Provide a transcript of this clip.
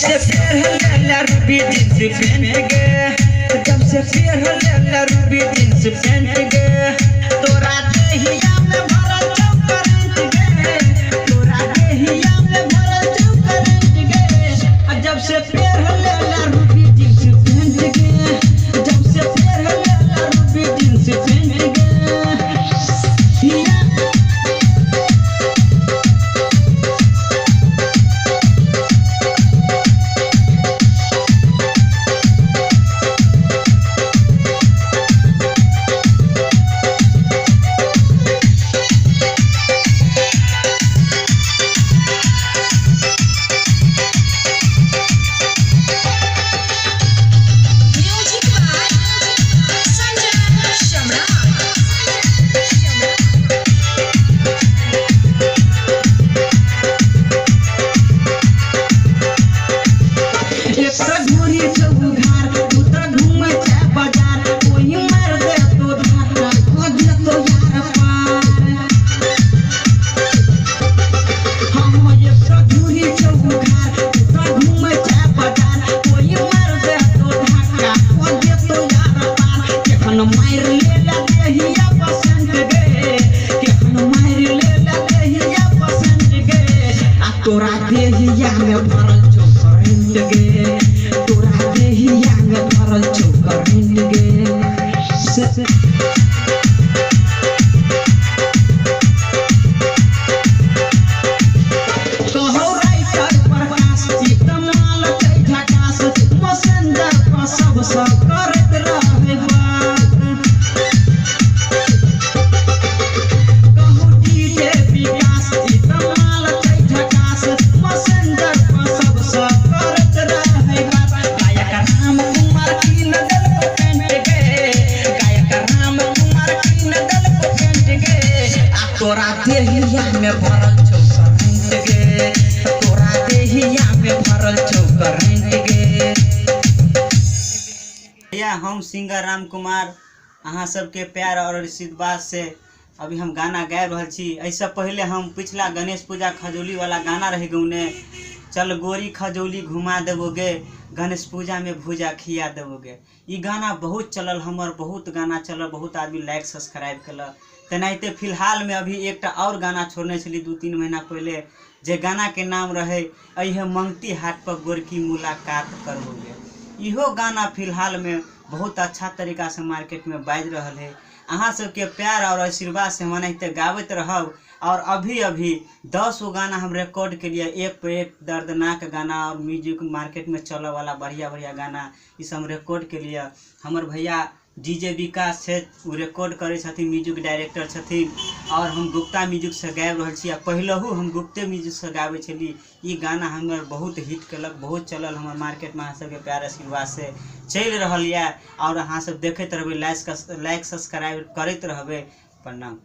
से पेहरले Ruby jeans pant गे, जब से पेहरले Ruby jeans pant गे, तोरा देहिया में भरल छौ करंट गे, तोरा देहिया में भरल छौ करंट गे, आ जब से पेहरले रूबी जींस पेंट गे, जब से पेहरले रूबी जींस पेंट गे। हिया म्यूजिक बाय संजय सम्राट। एक तऽ घूरी छौ उघार, तू तऽ घूमै छै बाजार, कोई मार दे तो धार, कऽ देतो यार पार। हम एक तऽ घूरी छौ उघार, तू तऽ घूमै छै बाजार, कोई मार दे तो धाका, कऽ देतो यार पार। केखन मारि लेला देहिया बसंत गे, केखन मारि लेला देहिया बसंत गे, आ तोरा देहिया में भरल छौ करंट गे, तोरा देहिया में भरल छौ करंट गे। से कहौ राइटर प्रकाश, ई तऽ माल छै झकास, मैसेंजर पर सबसँ करैत रहै बात। कहू डीजे विकास, ई तऽ माल छै झकास, मैसेंजर पर सबसँ करैत रहै बात। गायक राम कुमार कीन देलको पेंट गे, गायक राम कुमार कीन देलको पेंट गे, आ तोरा देहिया में भरल छौ करंट गे, तोरा देहिया में भरल छौ करंट गे। भैया हम सिंगर राम कुमार अहाँ सबके प्यार और आशीर्वाद से अभी हम गाना गाबि रहल छी। एहिसँ पहिले हम पिछला गणेश पूजा खजौली वाला गाना रही गौने, चल गोरी खजौली घुमा देबोगे, गणेश पूजा में भूजा खिया देबोगे। ई गाना बहुत चलल हमर, बहुत गाना चलल, बहुत आदमी लाइक सब्सक्राइब केलक। तेनाहिते फिलहाल में अभी एकटा और गाना छोड़ने छली 2-3 महीना पहिले, जे गाना के नाम रहे अहे मंगती हाट पर गोरकी मुलाकात करबोगे। इहो गाना फिलहाल में बहुत अच्छा तरीका से मार्केट में बाजि रहल है। अहाँ सबके प्यार और आशीर्वाद से हम एनाहिते गाबैत रहब। और अभी अभी 10 गो गाना हम रिकॉर्ड के लिए, एक पे एक दर्दनाक गाना और म्यूजिक मार्केट में चलऽ वाला बढ़िया बढ़िया गाना ई सब हम रिकॉर्ड के लिए। हमर भैया डीजे विकास छथि, ओ रिकॉर्ड करै छथिन, म्यूजिक डायरेक्टर छथिन, और हम गुप्ता म्यूजिक से गाबि रहल छी। आ पहिलहु हम गुप्ते म्यूजिक से गाबै छली। ई गाना हमर बहुत हिट केलक, बहुत चलल हमर मार्केटमे, अहाँ सबके प्यार आशीर्वाद से चलि रहल यऽ। और अहाँ सब देखैत रहबै, लाइक सब्सक्राइब करैत रहबै। प्रणाम।